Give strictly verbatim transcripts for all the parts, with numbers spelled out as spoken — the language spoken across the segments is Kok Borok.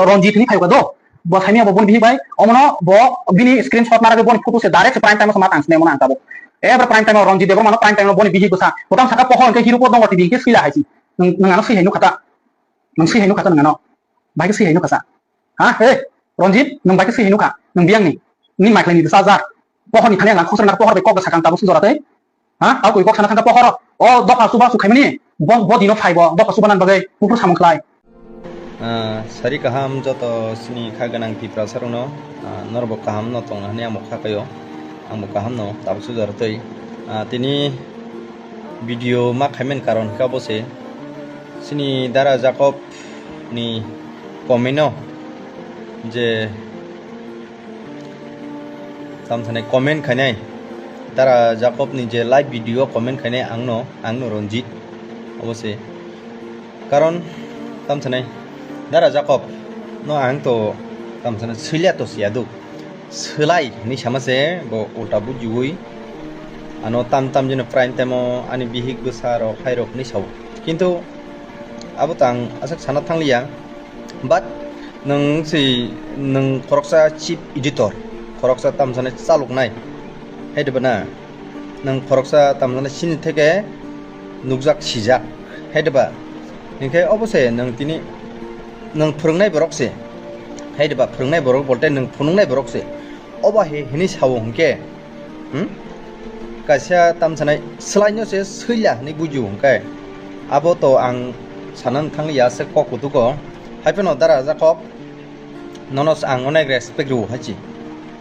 Ranjit hinwi phaikha do. Bo saimya bo boni bihik bai, omono bo bini screenshot naragwi boni photo se direct se prime time o se ma tang sinai mano ang tabuk. Ebre prime time o Ranjit Debbarma no prime time o boni bihik bwsa. Kotam saka pohor hwnkhe Hiru Podongo T V hwnkhe swila haisi. Nwng, nwng ano swi hai nukha ta. Nwng swi hai nukha ta nwng ano. Bai khe swi hai nukha sa. Ha? He, Ranjit, nwng bai khe swi hai nukha. Nwng biyang ni. Ni mai khlai ni bwsa ja. Pohor ni thani ang khosra na pohor bai kok sakang tabuk sujora tei. Ha? Tau koi kok sana thangkha pohoro. O dopha suba su khaimani. Bo, bo dino phai bo. Dopha suba nan bagwi. Buphur samung khlai. Ah, sari kaham joto sini kha ganang Tiprasa rokno. Ah, norok bo kaham no tong hwnwi ang bo kha kaio. Ang bo kaham no tabuk sujor twi. Ah, tini video ma khaimen karon kha bo se. Sini Dara Jacob ni comment no je Tam sanai comment khainai, Dara Jacob ni je live video comment khainai ang no, ang no Ranjit, obo se. Karon tam sanai, Dara Jacob no ang to tam sanai swila to siya do. Swlai hinwi sama se bo ulta bujiwi. Ano tam tam jeno prime time o ani bihik bwsa rok hai rok hinwi sao. Kintu abo tang aswk sana thangliya. But nwng si, nwng khoroksa chief editor, khoroksa tamsani chaloknai, hai diba na? Nwng khoroksa tamsani sini theke nukjak, sijak, hai diba? Hinkhe obo se nwng tini nwng phwrwngnai borok se, hai diba? Phwrwngnai borok bolte nwng phunuknai borok se. Obo hai hinwi sao hinkhe, hmm? Kaisa tamsanai swlaino se swila hinwi bujio hinkhe, abo to ang sana thangya se kok kutugo. Hai phano Dara Jacob, nono ang onek respect rwo hai chi.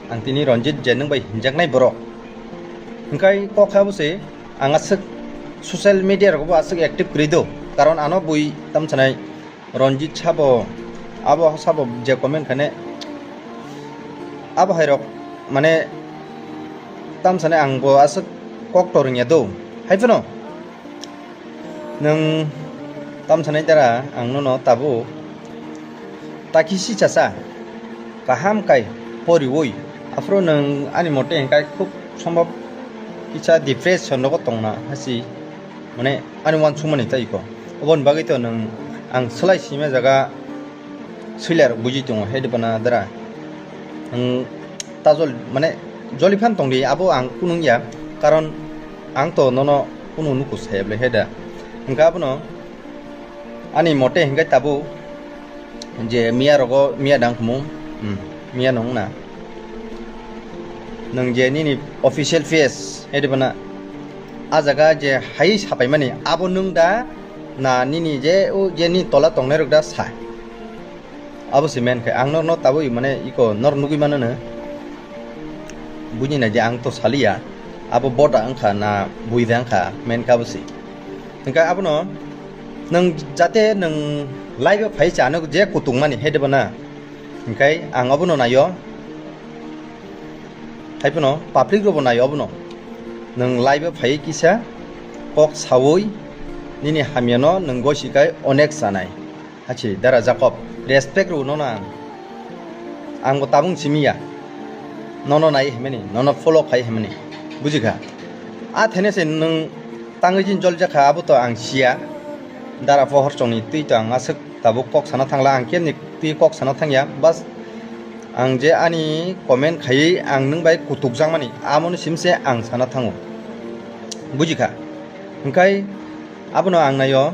Ang tini Ranjit je nwng bai hinjaknai borok. Hinkhe kok kha bo se ang aswk social media rogo bo aswk active kwrwi do. Karon ano bui tamsanai Ranjit sabo, abo sabo je comment khaine, abo hai rok mane tamsani ang bo aswk kok to rwngya do. Hai phano nwng tamsani dara ang nono tabuk taki si chasa kaham kai poriwi, aphuru nwng ani mote hwnkhe khub sombhob kisa depression rogo tongna hasi. Mane ani uansukmani tei iko. Oboni bagwi to nwng ang swlai sima jaga swila rok buji tongo, hai diba na dara? Nwng ta jol, mane joli phan tongdi, abo ang kunung ya, karon ang to nono kunu nuku saya bwle, hai da? Hwnkhe abono ani mote hwnkhe tabuk je miya rogo, miya dang khumu, hmm, miya nung na. Nwng je nini official face, hai diba na? A jaga je hai sapaimani, abo nwng da na nini je o je ni tola tongnai rok da sa? Abo se men khe ang norno tabui mane iko nor nugui mano no. Buini nai je ang to saliya, abo boda wngkha na buida wngkha, men kha abo se. Hwnkhe abono nwng jate nwng live o phai chano je kutung mani, hai diba na? Hwnkhe ang abono naio. Hai phano public rokbo naio abono. Nwng live o phai kisa kok saui nini hamyano nwng gosi kai onek sanai. Hachi, Dara Jacob, respect rw nono ang. Ang bo tabung simi ya. Nono nai himani, nono follow khai himani. Bujikha? A thene se nwng tangwi jin jol jakha, abo to ang siya. Dara pohor chongni twi to ang aswk tabuk kok sana thangla, ang kemni twi kok sana thangya. Bas, ang je ani comment khaiwi ang nwng bai kutuk jakmani, amoni simse ang sana thango. Bujikha? Hwnkhe abono ang naio.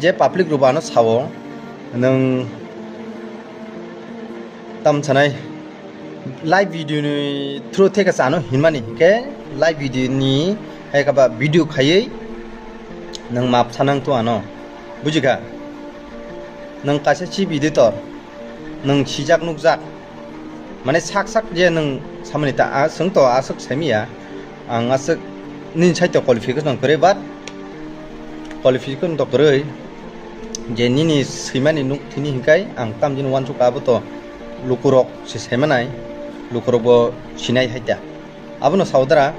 Je public rok bo ano sao, nwng tam sanai live video ni through theke sa ano hinmani, hwnkhe live video ni hai kaba video khaiwi nwng map sanang to ano, bujikha? Nwng kaisa chief editor, nwng sijak nukjak, mane sak sak je nwng samani ta, a, swng to aswk saimiya, ang aswk nini side to qualification kwrwi, but qualification to kwrwi je nini swimani nuk thini hinkai ang tamjin uansuk abo to lukurok se saimanai, lukurok bo sinai hai ta. Abono saudara,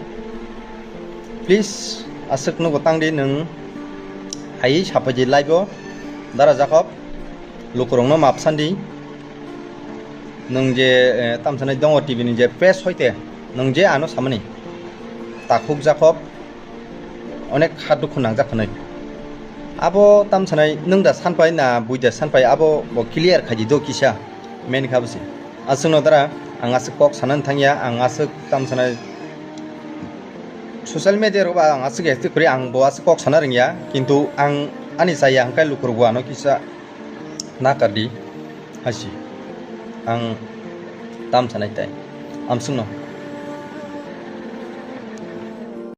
please, aswk nugo tangdi nwng hai sapaidi live o, Dara Jacob, lukurokno map sandi. Nwng je, eh, tamsanai Dongo T V ni je press hoite, nwng je ano samani, takhuk Jacob, onek ha dukhu nangjak hwnwi. Abo tam sanai nwng da sanpai na bui da sanpai, abo bo clear khaidi do kisa, main kha bwsi. Aswkno dara ang aswk kok sanani thangya, ang aswk tam sanai social media rok ba ang aswk active kwrwi, ang bo aswk kok sana rwngya, kintu ang ani chaya hwnkhe lukurok bo ano kisa nakardi hasi. Ang tam sanai tai amswkno.